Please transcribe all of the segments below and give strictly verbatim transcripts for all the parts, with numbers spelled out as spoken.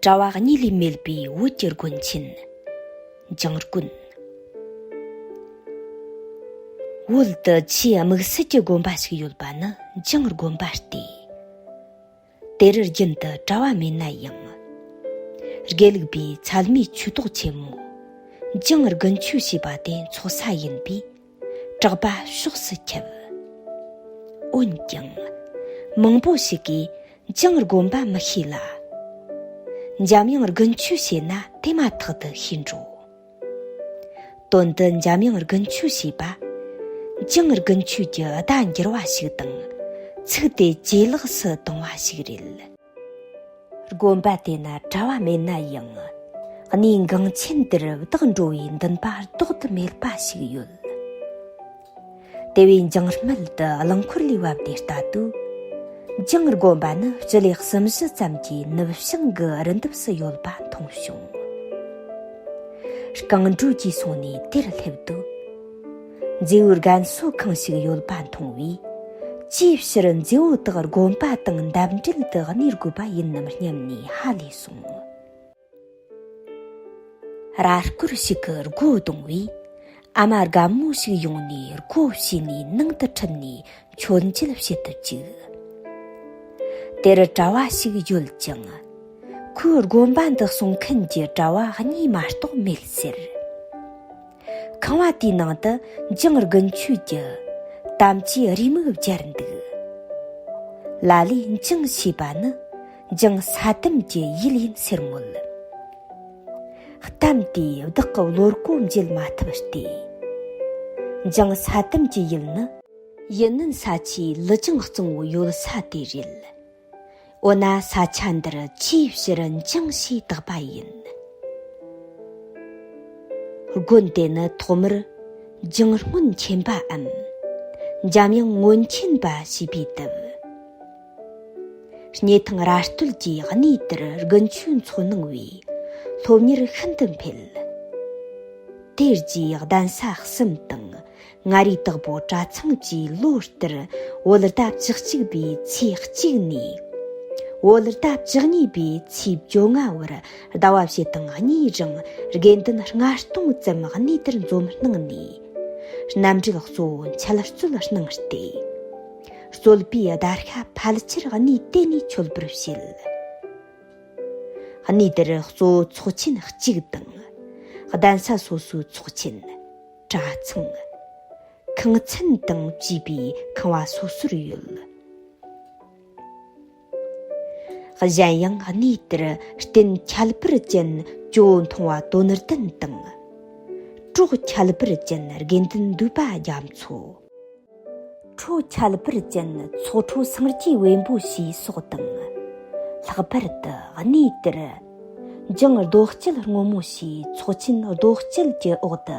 གྲྭ་བ་གཉིས་ལས་མེད་པའི་བོད་ཀྱི་དགོན་ཆེན། འཇང་དགོན། བོད་དུ་ཆེས་དམིགས་བསལ་གྱི་དགོན་པ་ཞིག་ཡོད་པ་ནི་འཇང་དགོན་པ་སྟེ། དེ་རུ་རྒྱུན་དུ་གྲྭ་བ་མེད་ན་ཡང་། དགེ་ལུགས་པའི་ཚད་མའི་ཆོས་ཐོག་ཆེན་མོ། འཇང་དགུན་ཆོས་ཞེས་པ་དེ་འཚོགས་ས་ཡིན་པས། གྲགས་པ་ཕྱོགས་སུ་ཁྱབ། འོན་ཀྱང་། མང་པོ་ཞིག་གིས་འཇང་དགོན་པ་མི་ཤེས་ལ། འཇམ་དབྱངས་དགུན་ཆོས་ཞེ་ན་དེ་མ་ཐག་ཏུ་ཤེས་འགྲོ། དོན་དུ་འཇམ་དབྱངས་དགུན་ཆོས་ཞེས་པ། འཇང་དགུན་ཆོས་ཀྱི་ཟླ་འགྱུར་བ་ཞིག་དང་། ཚིག་དེ་ཇེ་ལེགས་སུ་བཏང་བ་ཞིག་རེད། དགོན་པ་དེ་ན་གྲྭ་བ་མེད་ན་ཡང་། གནས་འགངས་ཆེན་འདིར་བདག་འགྲོ་བའི་འདུན་པ་ལྡོག་ཏུ་མེད་པ་ཞིག་ཡོད། དེ་བས་འཇང་སྨད་དུ་རླངས་འཁོར་ལས་བབས་ཏེ་ལྟ་དུས། འཇང་དགོན་པ་ནི་སྤྱི་ལེ་གསུམ་བཞི་ཙམ་གྱི་ནུབ་བྱང་གི་རི་འདབས་སུ་ཡོད་པ་མཐོང་བྱུང་། རྐང་འགྲོས་ཀྱིས་སོང་ནས་དེར་སླེབས་དུས། མཛེས་པོའི་རྒན་གསོ་ཁང་ཞིག་ཡོད་པ་མཐོང་བས། ཅིའི་ཕྱིར་མཛེས་པོ་དག་དགོན་པ་དང་འདབས་འབྲེལ་དུ་གནས་དགོས་པ་ཡིན་ནམ་སྙམ་ནས་ཧ་ལས་སོང་། ར་སྐོར་ཞིག་གི་སྒོ་བརྡུངས་པས། ཨ་མ་རྒན་མོ་ཞིག་ཡོང་ནས་སྒོ་ཕྱེ་ནས་ནང་དུ་ཁྲིད་ནས་མཆོད་མཇལ་བྱེད་དུ་བཅུག་དེར་གྲྭ་བ་ཞིག་ཡོད་ཅིང་། ཁོའི་དགོན་པ་འདི་སྲུང་མཁན་གྱི་གྲྭ་བ་གཉིས་མ་གཏོགས་མེད་ཟེར། ཁང་བ་དེའི་ནང་དུ་འཇང་དགུན་ཆོས་ཀྱི་དམ་བཅའི་རེའུ་མིག་སྦྱར་འདུག་ལ་ལས་འཇང་ཞེས་པ་ནི་འཇང་ས་དམ་གྱི་ཡུལ་ཡིན་ཟེར་མོད། གཏམ་དེས་བདག་གི་བློར་གོ་འཇལ་མ་ཐུབ་སྟེ། འཇང་ས་དམ་གྱི་ཡུལ་ནི། ཡུན་ནན་ས་ཆའི་ལི་ཅང་གཙང་བོ་ཡོད་ས་དེ་རེད། འོ་ན་ས་ཆ་འདིར་ཆེས་ཕྱིར་འཇང་ཞེས་བཏགས་པ་ཡིན། དགོན་དེ་ནི་ཐོག་མར་འཇང་སྔོན་ཆེན་པའམ་འཇམ་དབྱངས་སྔོན་ཆེན་པ་ཞེས་པའི་དུས། སྙེ་ཐང་ར་སྟོད་ཀྱིས་གནས་དེར་དགུན་ཆོས་འཚོགས་གནང་བས་སློབ་གཉེར་ཤིན་ཏུ་འཕེལ། དེ་རྗེས་གདན་ས་གསུམ་དང་། མངའ་རིས་དྭགས་པོ་གྲྭ་ཚང་བཅས་ལོ་ལྟར་བོད་ཟླ་བཅུ་གཅིག་པའི་ཚེས་གཅིག་ནས་བོད་ཟླ་བཅུ་གཉིས་པའི་ཚེས་བཅོ་ལྔ་བར་ཟླ་བ་ཕྱེད་དང་གཉིས་རིང་དགེ་འདུན་ལྔ་སྟོང་ཙམ་གནས་དེར་འཛོམས་གནང་ནས། རྣམ་འགྲེལ་གཙོ་བོ་འཆད་རྩོད་གནང་སྟེ། རྩོད་པའི་བརྡར་ཤ་ཕལ་ཆེར་གནས་དེ་ནས་ཆོད་པར་བྱེད། གནས་དེར་གཙོ་བོ་ཚོགས་ཆེན་གཅིག་དང་། གདན་ས་སོ་སོའི་ཚོགས་ཆེན། གྲྭ་ཚང་། ཁང་ཚན་དང་བཅས་པའི་ཁང་བ་སོ་སོར་ཡོད། གཞན་ཡང་གནས་དེར་རྟེན་ཁྱད་པར་ཅན་ཇོ་བོ་མཐོང་བ་དོན་ལྡན་དང་། གྲོགས་ཁྱད་པར་ཅན་དགེ་འདུན་འདུས་པ་རྒྱ་མཚོ། ཁྲོ་ཁྱད་པར་ཅན་ཚོགས་ཁྲོ་སངས་རྒྱས་བེམ་པོ་ཞེས་སོགས་དང་། ལྷག་པར་དུ་གནས་དེར། འཇང་རྡོ་རྐྱལ་སྔོན་མོ་ཞེས་ཚོགས་ཆེན་རྡོ་རྐྱལ་གྱི་འོག་ཏུ་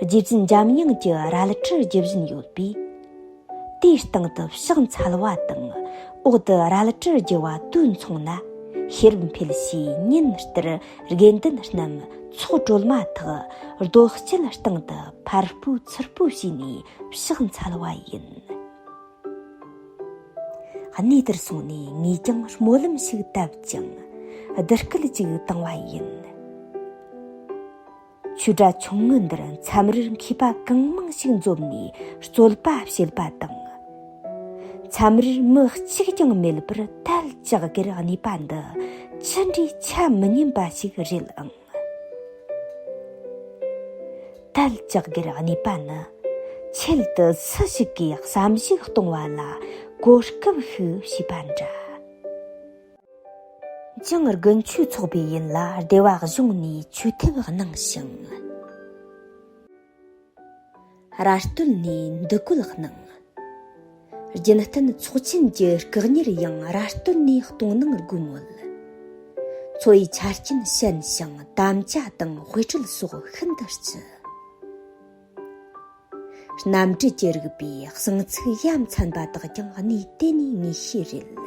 རྗེ་བཙུན་འཇམ་དབྱངས་ཀྱི་རལ་གྲི་རྒྱུ་བཞིན་ཡོད་པས། དེའི་སྟེང་དུ་ཕྱག་འཚལ་བ་དང་འོག་ཏུ་རལ་གྲི་རྒྱུ་བ་དུས་མཚུངས་ན་ཤེས་རབ་འཕེལ་ཞེས་ཉིན་ལྟར་དགེ་འདུན་རྣམས་ཚོགས་གྲོལ་མ་ཐག་རྡོ་རྐྱལ་སྟེང་དུ་ཕར་སྤོས་ཚུར་སྤོས་བྱས་ནས་ཕྱག་འཚལ་བ་ཡིན། གནས་དེར་སོང་ནས་ངས་ཀྱང་སྨོན་ལམ་ཞིག་བཏབ་ཅིང་བསྡུ་སྐུལ་ཅིག་བཏང་བ་ཡིན། ཆོས་གྲྭ་ཆུང་ངུ་འདིར་མཚམས་རེར་མཁས་པ་གང་མང་ཞིག་འཛོམས་ནས་རྩོད་པ་བྱེད་པ་དང་། མཚམས་རེར་མི་གཅིག་ཀྱང་མེད་པར་དལ་ཅག་གེར་གནས་པ་འདི་ཅི་འདྲའི་ཆ་མི་མཉམ་པ་ཞིག་རེད་ཨང་། དལ་ཅག་གེར་གནས་པ་ནི་ཆེད་དུ་སུ་ཞིག་གིས་བསམ་གཞིག་གཏོང་བ་ལ་གོ་སྐབས་ཤིག་བྱས་པ་འདྲ། འཇང་དགུན་ཆོས་ཚོགས་པའི་ཡུན་ལ་སྡེ་བ་གཞུང་ནས་ཆོས་ཐེབས་གནང་ཞིང་། ར་སྟོད་ནས་འདུ་བཀོད་གནང་། རྒྱུན་གཏན་ཚོགས་ཆེན་གྱི་སྐུ་གཉེར་ཡང་ར་སྟོད་ནས་གཏོང་གནང་དགོས་མོད། འཚོ་བའི་ཆ་རྐྱེན་ཞན་ཞིང་དམ་བཅའ་དང་དཔེ་ཁྲིད་སོགས་ཤིན་ཏུ་ལྕི། རྣམ་འགྲེལ་གྱི་རིགས་པའི་གསང་ཚིག་ཡ་མཚན་པ་དག་ཀྱང་གནས་དེ་ནས་ངེས་ཤེས་རེད།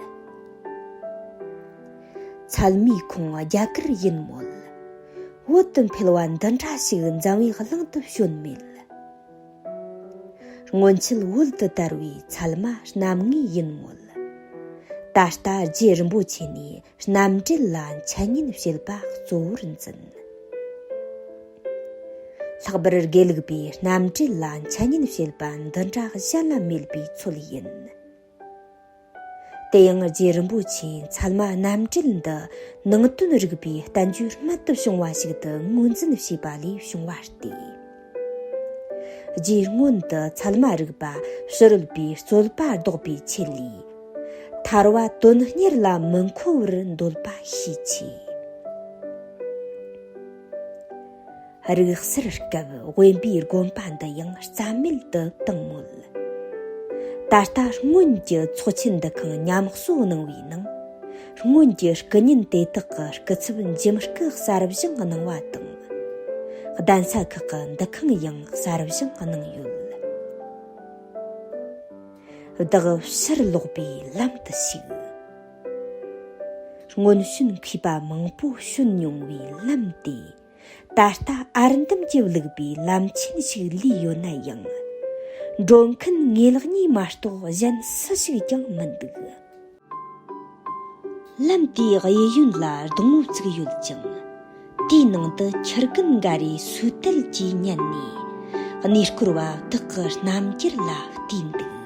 ཚད་མའི་ཁོངས་རྒྱ་གར་ཡིན་མོད། བོད་དུ་འཕེལ་བ་འདི་འདྲ་ཞིག་འཛམ་བུའི་གླིང་དུ་བྱོན་མེད། སྔོན་ཆད་བོད་དུ་དར་བའི་ཚད་མ་རྣམ་ངེས་ཡིན་མོད། ད་ ད་ལྟ་རྗེ་རིན་པོ་ཆེ་ནས་རྣམ་འགྲེལ་ལ་འཆད་ཉན་བྱེད་པ་གཙོ་བོར་འཛིན། ལྷག་པར་དགེ་ལུགས་པའི་རྣམ་འགྲེལ་ལ་འཆད་ཉན་བྱེད་པ་འདི་འདྲ་གཞན་ལ་མེད་པའི་ཚུལ་ཡིན། དེ་ཡང་རྗེ་རིན་པོ་ཆེས་ཚད་མ་རྣམ་འགྲེལ་འདི་ནང་དོན་རིག་པའི་བསྟན་བཅོས་རྨད་དུ་བྱུང་བ་ཞིག་ཏུ་ངོས་འཛིན་བྱས་པ་ལས་བྱུང་བ་སྟེ། རྗེའི་སྔོན་དུ་ཚད་མ་རིག་པ་ཕྱི་རོལ་པའི་རྩོད་པ་ཟློག་པའི་ཆེད་ལས། ཐར་བ་དོན་གཉེར་ལ་མི་མཁོ་བར་འདོད་པ་ཤས་ཆེ། རིག་གསར་སྐབས་དབེན་པའི་དགོན་པ་འདི་ཡང་རྩ་མེད་དུ་བཏང་མོད། ད་ལྟ་སྔོན་གྱི་ཚོགས་ཆེན་འདུ་ཁང་ཉམས་གསོ་གནང་བའི་ནང་། སྔོན་གྱི་སྐུ་བརྙན་དེ་དག་གི་སྐུ་ཚབ་འཇིམ་སྐུ་གསར་བཞེངས་གནང་བ་དང་། གདན་ས་ཁག་གི་འདུ་ཁང་ཡང་གསར་བཞེངས་གནང་ཡོད། བདག་ཕྱིར་ལོག་པའི་ལམ་དུ་ཞུགས། སྔོན་བྱོན་མཁས་པ་མང་པོ་བྱོན་མྱོང་བའི་ལམ་དེ། ད་ལྟ་ཨར་འདམ་གྱིས་བླུགས་པའི་ལམ་ཆེན་ཞིག་ལུས་ཡོད་ན་ཡང་། འགྲོ་མཁན་ངེད་གཉིས་མ་གཏོགས་གཞན་སུ་ཞིག་ཀྱང་མི་འདུག། ལམ་དེའི་གཡས་གཡོན་ལ་སྡོང་བོ་བཙུགས་ཡོད་ཅིང་། དེའི་ནང་དུ་ཁྱི་རྒན་འགའ་རེས་སོས་དལ་གྱིས་ཉལ་ནས། གནས་སྐོར་བ་བདག་གི་རྣམ་འགྱུར་ལ་བལྟས་འདུག།